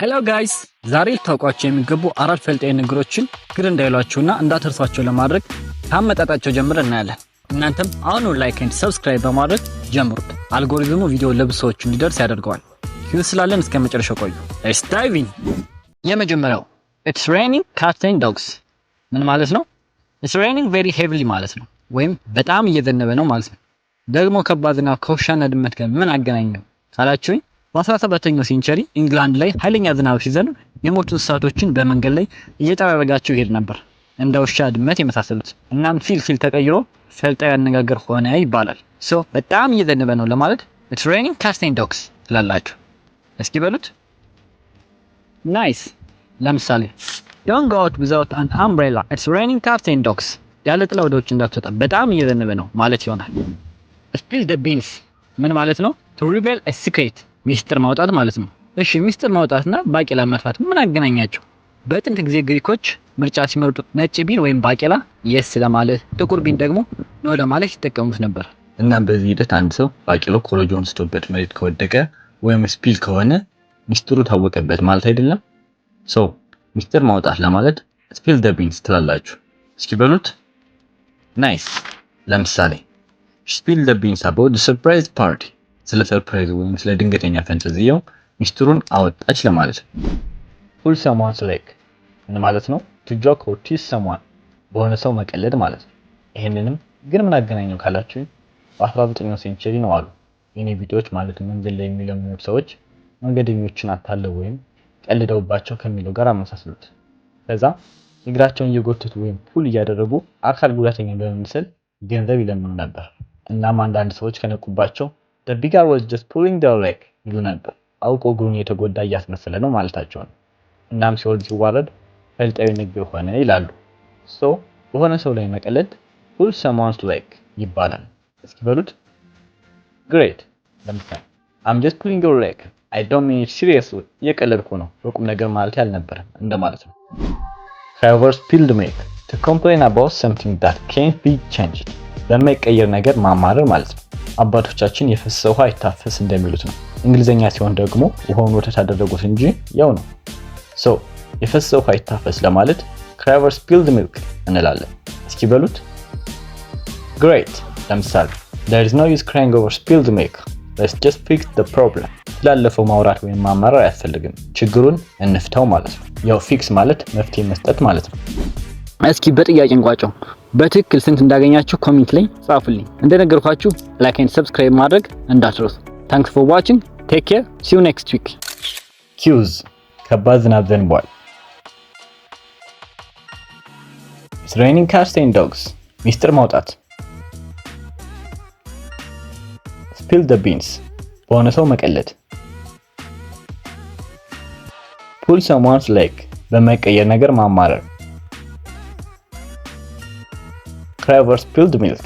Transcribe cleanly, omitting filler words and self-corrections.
Hello guys፣ ዛሬ ልታውቋቸው የሚገቡ አራት ፈሊጣዊ ንግግሮችን ግር እንዳይሏችሁና እንዳትርሷቸው ለማድረግ ከአመጣጣቸው ጀምረን እናያለን። እናንተም አሁኑ like and subscribe በማድረግ ጀምሩት። አልጎሪዝሙ ቪዲዮ ለብዙ ሰዎች እንዲደርስ ያደርገዋል። quiz ስላለን እስከ መጨረሻው ቆዩ። Let's dive in። የመጀመሪያው "It's raining cats and dogs" ምን ማለት ነው? It's raining very heavily ማለት ነው፣ ወይም በጣም እየዘነበ ነው ማለት ነው። ደግሞ ከባድ ዝናብ ከውሻና ድመት ጋር ምን አገናኘው ካላችሁኝ፣ በ17ኛው century ኢንግላንድ ላይ ኃይለኛ ዝናብ ሲዘንብ የሞቱ እንስሳቶችን በመንገድ ላይ እየጠራረጋቸው ይሄድ ነበር፣ እንደ ውሻ፣ ድመት የመሳሰሉት። እናም ሲል ሲል ተቀይሮ ፈሊጣዊ አነጋገር ሆነ ይባላል። So በጣም እየዘነበ ነው ለማለት "It's raining cats and dogs" ትላላችሁ። እስኪ በሉት። Nice። ለምሳሌ "Don't go out without an umbrella, it's raining cats and dogs"፣ ያለ ጥላ ወደ ውጭ እንዳትወጣ በጣም እየዘነበ ነው ማለት ይሆናል። Spill the beans ምን ማለት ነው? To reveal a secret፣ ሚስጥር ማውጣት ማለት ነው። እሺ፣ ሚስጥር ማውጣትና ባቄላ መድፋት ምን አገናኛቸው? በጥንት ጊዜ ግሪኮች ምርጫ ሲመርጡ ነጭ bean ወይም ባቄላ yes ለማለት፣ ጥቁር bean ደግሞ no ለማለት ይጠቀሙት ነበር። እናም በዚህ ሂደት አንድ ሰው ባቄላው ኮረጆውን ስቶበት መሬት ከወደቀ ወይም spill ከሆነ ሚስጥሩ ታወቀበት ማለት አይደለም። So ሚስጥር ማውጣት ለማለት "spill the beans" ትላላችሁ። እስኪ በሉት። Nice። ለምሳሌ "Spill the beans about the surprise party"፣ ስለ surprise ወይም ስለ ድንገተኛ ፈንጠዝያው ሚስጥሩን አወጣች ለማለት ነው። Pull someone's leg ምን ማለት ነው? To joke or tease someone፣ በሆነ ሰው መቀለድ ማለት ነው። ይህንንም ግን ምን አገናኘው ካላችሁ፣ በ19ኛው century ነው አሉ የኔ ቢጤዎች፣ ማለት መንገድ ላይ የሚለምኑ ሰዎች መንገደኞችን አታለው ወይም ቀልደውባቸው ከሚለው ጋር አመሳስሉት። ከዛ እግራቸውን እየጎተቱ ወይም pull እያደረጉ አካል ጉዳተኛ በመምሰል ገንዘብ ይለምኑ ነበር። እናም አንዳንድ ሰዎች ከነቁባቸው "The beggar was just pulling their leg" ይሉ ነበር። አውቆ እግሩን የተጎዳ እያስመሰለ ነው ማለታቸው ነው። እናም ሲወርድ ሲዋረድ ፈሊጣዊ ንግግር ሆነ ይላሉ። So በሆነ ሰው ላይ መቀለድ pull someone's leg ይባላል። እስኪ በሉት። Great። ለምሳሌ "I'm just pulling your leg, I don't mean it seriously"፣ እየቀለድኩ ነው፣ በቁም ነገር ማለት አልነበረም እንደማለት ነው። Cry over spilled milk፣ to complain about something that can't be changed፣ በማይቀየር ነገር ማማረር ማለት ነው። አባቶቻችን የፈሰሰ ውሃ አይታፈስ እንደሚሉት ነው። እንግሊዘኛ ሲሆን ደግሞ ውሃውን ወተት አደረጉት እንጂ ያው ነው። So የፈሰሰ ውሃ አይታፈስ ለማለት "cry over spilled milk" እንላለን። እስኪ በሉት። Great። ለምሳሌ "There is no use crying over spilled milk, let's just fix the problem"፣ ስላለፈው ማውራት ወይም ማማረር አያስፈልግም፣ ችግሩን እንፍታው ማለት ነው። ያው fix ማለት መፍትሄ መስጠት ማለት ነው። እስኪ በጥያቄ እንቋጨው። በትክክል ስንት እንዳገኛችሁ comment ላይ ጻፉልኝ። እንደነገርኳችሁ like and subscribe ማድረግ እንዳትረሱ። Thanks for watching, take care, see you next week። Quiz። ከባድ ዝናብ ዘንቧል። It's raining cats and dogs። ሚስጥር ማውጣት። Spill the beans፣ በሆነ ሰው መቀለድ። Pull someone's leg፣ በማይቀየር ነገር ማማረር። Cry over spilled milk።